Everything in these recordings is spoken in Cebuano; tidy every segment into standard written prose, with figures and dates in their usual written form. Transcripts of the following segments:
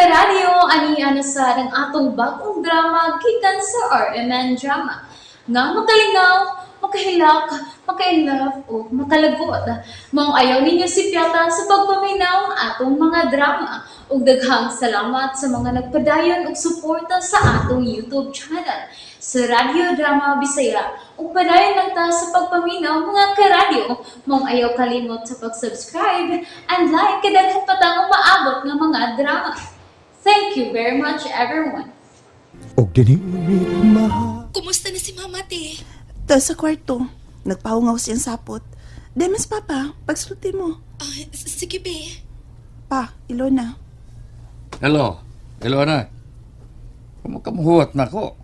Karadyo, ani na sa ang atong bagong drama gikan sa RMN Drama. Nga makalingaw, makahilak, makainlove o makalagot. Maong ayaw ninyo sipyata sa pagpaminaw ang atong mga drama. Ug daghang salamat sa mga nagpadayon og suporta sa atong YouTube channel sa Radyo Drama Bisaya. Ug padayon lang ta sa pagpaminaw, mga karadyo. Maong ayaw kalimot sa pag-subscribe and like kay daghan pa tang umaabot nga mga drama. Thank you very much, everyone. Og dinhi Kumusta na si Mama, te? Ta sa kwarto, nagpahungaw siyang sapot. Demes, Papa, pagsulti mo. Ah, sige, be. Pa, Ilona. Hello. Hello, anak. Kumukamuhuat na ko.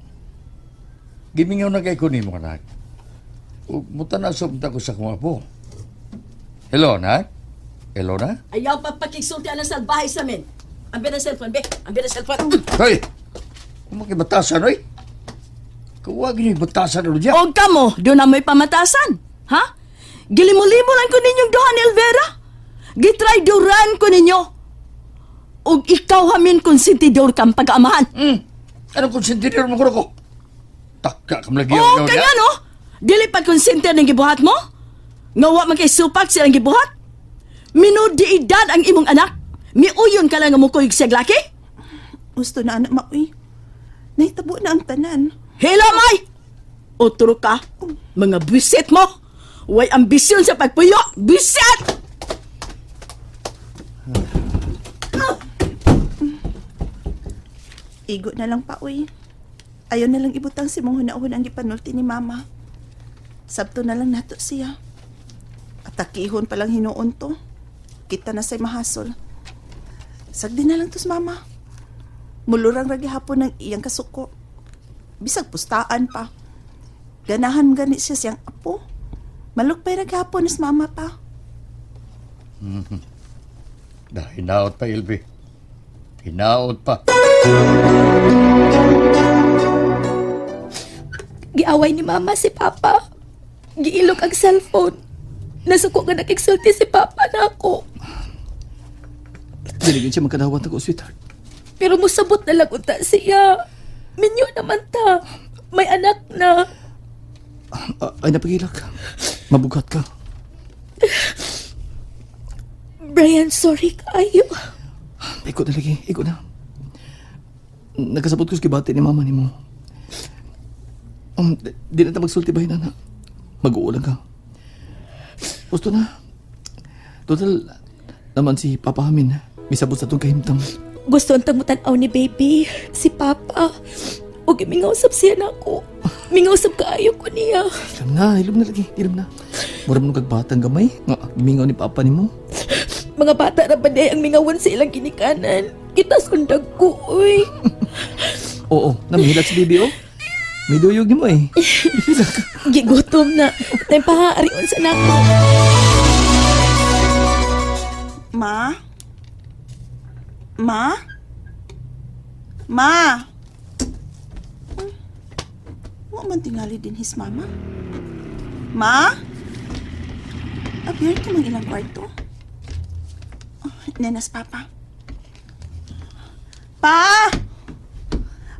Gimingaw na kay ko nimo, anak. Ug muta na sumta ko sa akong apo. Hello, anak. Hello na? Ayaw pa pakigsulti ang salbahe sa amin. Ambil ang cellphone, be. Ambil ang cellphone. Hoy! Kumakibatasan, oy! Kuwag niyo batasan ano diya. Og kamo, doon na mo'y pamatasan. Ha? Gilimulimo lang ko ninyong duha ni Elvera. Gitrayduran ko ninyo. Og ikaw hamin konsentidor kang pag-amahan. Anong konsentidor mo ko ko? Takka kam lagi Oo, kaya no? Dili pa konsenter ng gibuhat mo? Nga wa man kay supak silang gibuhat? Minod di edad ang imong anak? Miuyon ka lang nga mukuyog siyag laki? Gusto na anak maoy. Nahitabo na ang tanan. Hila, may! Otro ka, mga buset mo! Way ambisyon sa pagpuyo! Buset! Igo na lang pa, uy. Ayaw na lang ibutang si mong hunahon ang gipanulti ni Mama. Sabto na lang nato siya. Atakihon palang hinuon to. Kita na say mahasol. Sagdi na lang tos Mama. Mulurang ragi hapon ng iyang kasuko. Bisag pustaan pa. Ganahan gani siya siyang apo. Malukpay ra gihapon ni Mama pa. Dahil hinaot pa, Ilby. Hinaot pa. Giaway ni Mama si Papa. Giilog ang cellphone. Nasuko nga nakigsulti si Papa na ako. Dili gyud siya magkadawat ako, sweetheart. Pero musabot na lang unta siya. Minyo naman ta. May anak na. Ah, ay, napagilak. Mabugat ka. Brian, sorry kaayo. Iko na lagi, iko na. Nagkasabot ko sa gibati ni mama nimo. Di na ta magsulti ba na. Mag-uulang ka. Gusto na. Total, naman si Papa Hamin. Misabot sa itong kahimtang. Gusto ang tagmutan-aw ni baby. Si Papa. Huwag mingausap siya na ako. Mingausap kaayo ko niya. Ilom na, ilom na lagi, ilom na. Mura mo kag batang gamay. Nga, gimingaw ni Papa nimo. Mga bata na ba di ang mingawan sa ilang ginikanan? Kita sundag ko, uy. Oo, namihilak si baby, oh. May duyog nimo eh. Gigutom na. Tayo pa, arion sa nako. Ma? Ma? Ma? Wa man tingali din his mama. Ma? Appear to mang ilang kwarto. Oh, nenas papa. Pa!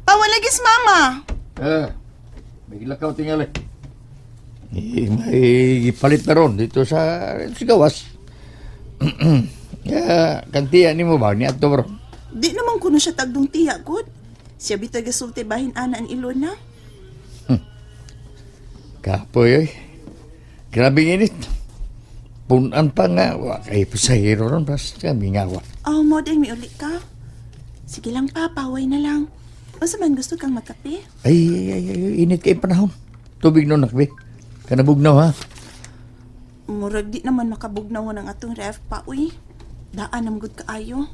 Pa, wala gis mama. Eh, may gilakaw tingali. Eh, may palit na ron dito sa gawas. Ya, kantiya ni mo ba? Ni ato bro. Di naman kuno siya tagdong tiya, good. Siya bitag gasulti bahin ana ang Ilona. Kapoy, oy. Grabe init. Punan pa nga. Wa kay pasahero ron. Basta mingawa. Oh, modeng may uli ka. Sige lang pa, paway na lang. Unsa man gusto kang magkape? Ay, ay, ay, ay, init kay panahon. Tubig no nakbi. Kanabugnaw ha. Murag di naman makabugnaw ng atong ref pa, uy. Daan nam gud kaayo.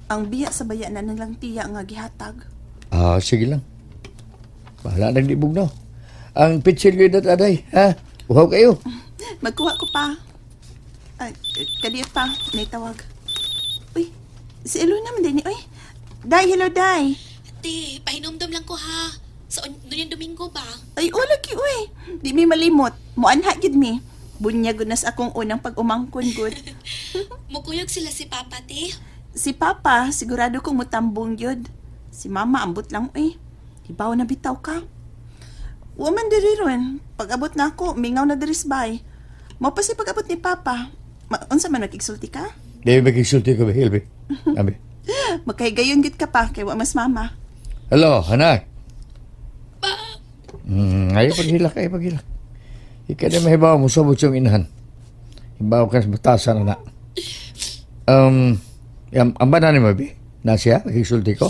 Ang biya sa baya na nilang tiya nga gihatag. Ah, sige lang. Bahala nang di bugnaw. Ang pitsil ko dat aday, ha? Uhaw kayo. Magkuha ko pa. Ay, kadiyo pa, may tawag. Uy, si Elona man din ni, uy. Day, hello, Day. Ate, pahinomdom lang ko ha. Sa yung Domingo ba? Ay, o lagi, uy. Di mi malimot. Muanha gid mi. Bunyag na sa akong unang pag-umangkon, gud. Mukuyog sila si Papa, te. Si Papa, sigurado kong mutambong yun. Si Mama, ambot lang eh. Hibaw na bitaw ka. Woman diri ron. Pag-abot na ako, mingaw na diri sa bay. Mao pa si pag-abot ni Papa. Unsa man nagigsulti ka? Di magkisulti ko, Hilbi. Abi. Magkahigayon gid ka pa kay wa mas mama. Hello, anak. Ayaw paghilak, ayaw paghilak. Ika na mahibaw mo sabot yung inahan. Hibaw ka sa batasan, anak. Ang ba na ni Mabi? Na siya, nakisulti ko?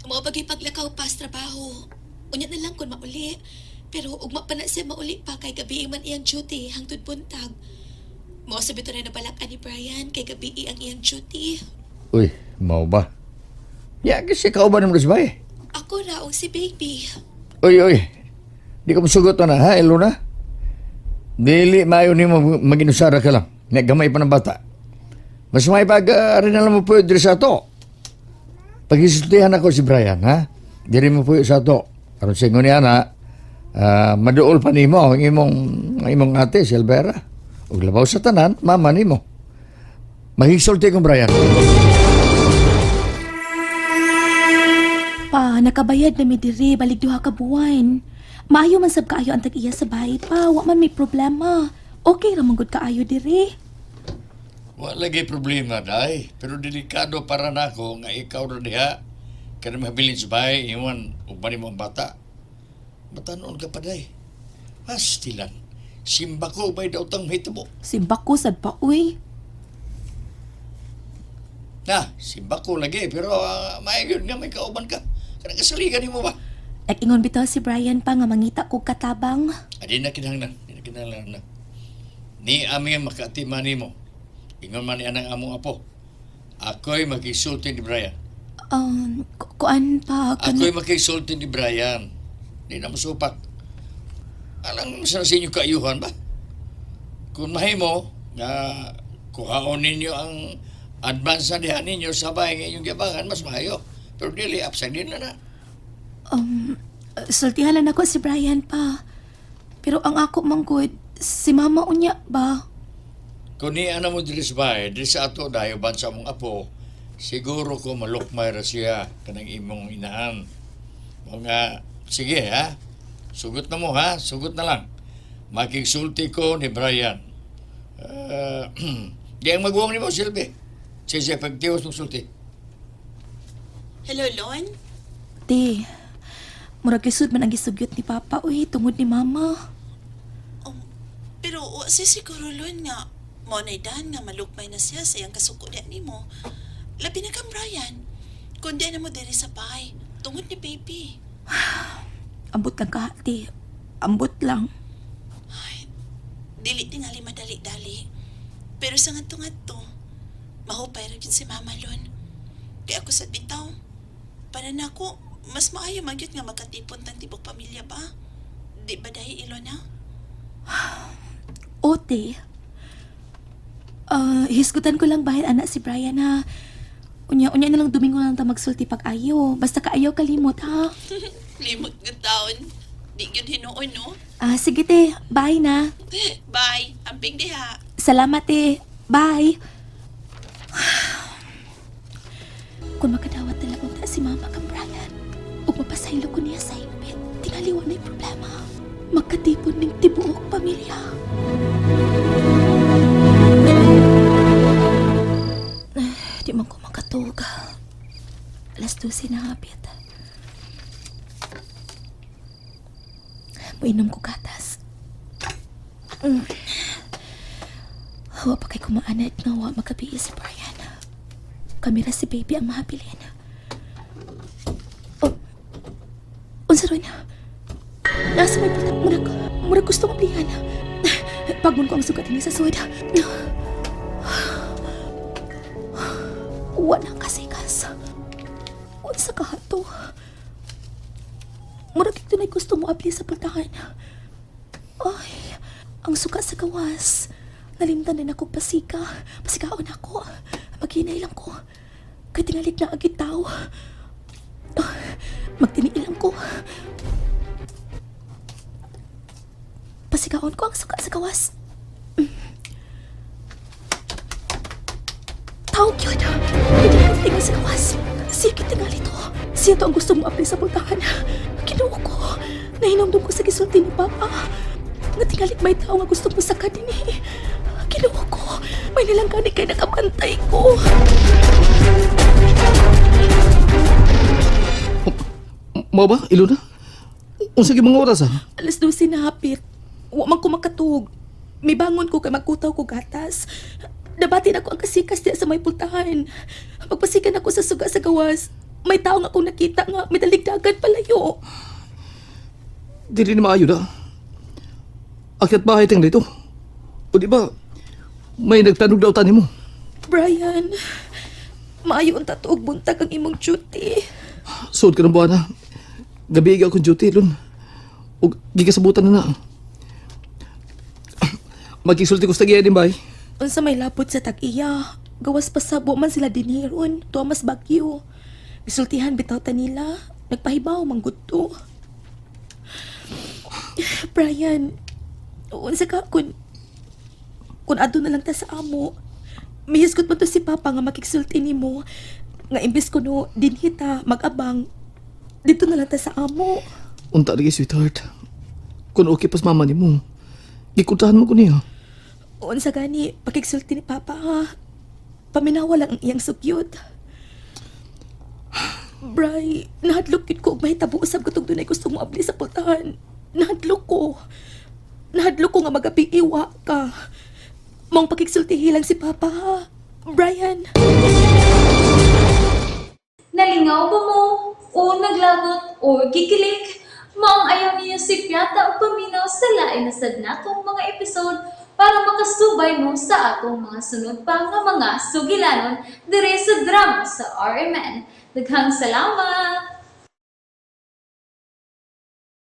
Mao bagay paglakaw pa sa trabaho. Unya na lang kun mauli. Pero ugma pa na siya mauli pa kay gabi man iyang duty hangtod buntag. Mao sa bitaw na nabalak ani Brian kay gabi ang iyang duty. Uy, mau ba? Ya, kasi kauban mo sa bay. Ako ra og si baby. Uy, uy. Di ko masugot na, ha, Elona? Dili, maayo ni mo maginusara ka lang. Nagamay pa ng bata. Mas may pag rin na lang mo po diri sa ato. Pag-isultihan ako si Brian, ha? Diri mo po sa ato. Aron sa ingon niya na, maduol pa nimo ang imong ate, si Alvera. Ug labaw sa tanan, mama nimo. Magisulti kong Brian. Pa, nakabayad na mi diri balik duha ka buwan. Maayo man sab kaayo ang tag-iya sa bahay pa, wa man may problema. Okay ra man gud kaayo diri. Wala lagi problema, day. Pero delikado para nako nga ikaw ra diha. Kaya mabilin sa bahay, iwan, uban mo ang bata. Matanoon ka pa, day. Pastilan. Simba ko, bay daw tang mahitabo. Si Bako sad pa uy. Na, simba ko lagi, pero maayon nga may kauban ka. Kanang kasaligan nimo ba? Nag-ingon bitaw si Brian pa nga mangita kog katabang. Adi na kinahanglan, di na kinahanglan na. Ni ami makatima nimo. Ingon man ni anang among apo. Ako'y makisulti ni Brian. Kuan pa Ako'y makisulti ni Brian. Di na masupak. Alang sa sa inyo kaayuhan ba? Kung mahimo, nga kuhaon ninyo ang advance na diha ninyo sa bahay nga inyong giabangan, mas maayo. Pero dili, upside din na na. Um, sultihan lang ako si Brian pa. Pero ang ako man gud, si mama unya ba? Kung niya na mo diri sa bahay, diri sa ato dayo bansa mong apo, siguro ko malukmay ra siya kanang imong inahan. Mga, sige ha, sugot na mo ha, sugot na lang. Makigsulti ko ni Brian. Di ang maguwang ni mo, Silvi. Siya siya, pagtiwas mong sulti. Hello, Lon. Te, murag lisod man ang gisugyot ni Papa uy tungod ni Mama. Pero wa si siguro Lon nga mo na dan nga malukmay na siya sa iyang kasuko niya nimo. Labi na kang Brian. Kundi na mo diri sa bahay tungod ni baby. Ambot lang ka, te. Ambot lang. Ay, dili tingali madali-dali. Pero sa ngadto-ngadto, mahupay ra gyud si Mama Lon. Kay ako sa bitaw, para nako mas maayo magyud nga magkatipon tang tibok pamilya ba? Di ba dahil Ilona? O, te. Hisgutan ko lang bahin anak si Brian ha. Unya, unya na lang Domingo lang ta magsulti pag ayo. Basta kaayo kalimot ha. Limot gud taon. Di gyud hinuon no. Ah, sige te, bye na. Bye. Amping diha. Salamat eh. Bye. Kung makadawat na lang unta si Mama kang Brian, ug mapasaylo ko niya sa hingpit, tingali wa na'y problema. Magkatipon ning tibuok pamilya. Di man ko makatug. 12:00 na hapit. Muinom ko gatas. Wa pa kay kumaanad nga wa makabiis si Brian. Kami ra si baby ang mahabilin. Oh, unsa ron? Nasa may pulta, murag, murag gusto kong blihan. Pagmun ko ang sugat ni sa sud. Wa na ang kasikas. Unsa ka to? Murag ito na'y gusto mo abli sa pultahan. Ay, ang suka sa gawas. Nalimtan din ako pasika. Pasikaon ako. Maghinay lang ko. Kay tingalig na agit tao. Ah, magtiniil lang ko. Pasikaon ko ang suka sa gawas. Tawag yun. Hindi Tingnan sa gawas. Siya kitingali to. Siya to ang gusto mo apply sa pultahan. Kinuo ko. Nahinumdum ko sa gisulti ni Papa. Nga tingali may tao nga gusto mo sa kadini. Kinuo ko. May nilang gani kay nakabantay ko. Mao ba, Ilona? Unsa gyud mga oras ha? Alas 12 na hapit. Wa man ko makatug. Mibangon ko kay magkutaw ko gatas. Nabati na ko ang kasikas diya sa may pultahan. Pagpasikan ako sa suga sa gawas, may tao nga akong nakita nga may daligdagan palayo. Dili ni maayo na. Akyat bahay tang dito. O di ba, may nagtanog daw tani mo. Brian, maayo unta tuog buntag ang imong duty. Suod ka ng buwan ha. Gabi ikaw akong duty, Lon. O gigasabutan na na. Magkisulti ko sa tagiya din, bay. Unsa may lapot sa tag-iya, gawas pa sabo man sila diniron, tuwa mas bagyo. Gisultihan bitaw ta nila, nagpahibaw man gud to. Brian, unsa ka kun adto na lang ta sa amo. Mihisgot man to si Papa nga makigsulti nimo nga imbes kuno dinhi ta mag-abang dito na lang ta sa amo. Unta lagi, sweetheart. Kung okay pas mama ni mo, gikuntahan mo ko niya. Unsa gani pakigsulti ni Papa ha. Paminawa lang ang iyang sugyot. Bray, nahadlok yun ko og mahitabo usab katong dunay gusto mo abli sa pultahan. Nahadlok ko. Nahadlok ko nga magabi iwa ka. Maong pakigsultihi lang si Papa ha. Brian. Nalingaw ba mo? O naglagot o gikilig? Maong ayaw niyo si Piata o paminaw sa lain na sad natong mga episode para makasubay mo sa atong mga sunod pa nga mga sugilanon dire sa drama sa RMN. Daghang salamat!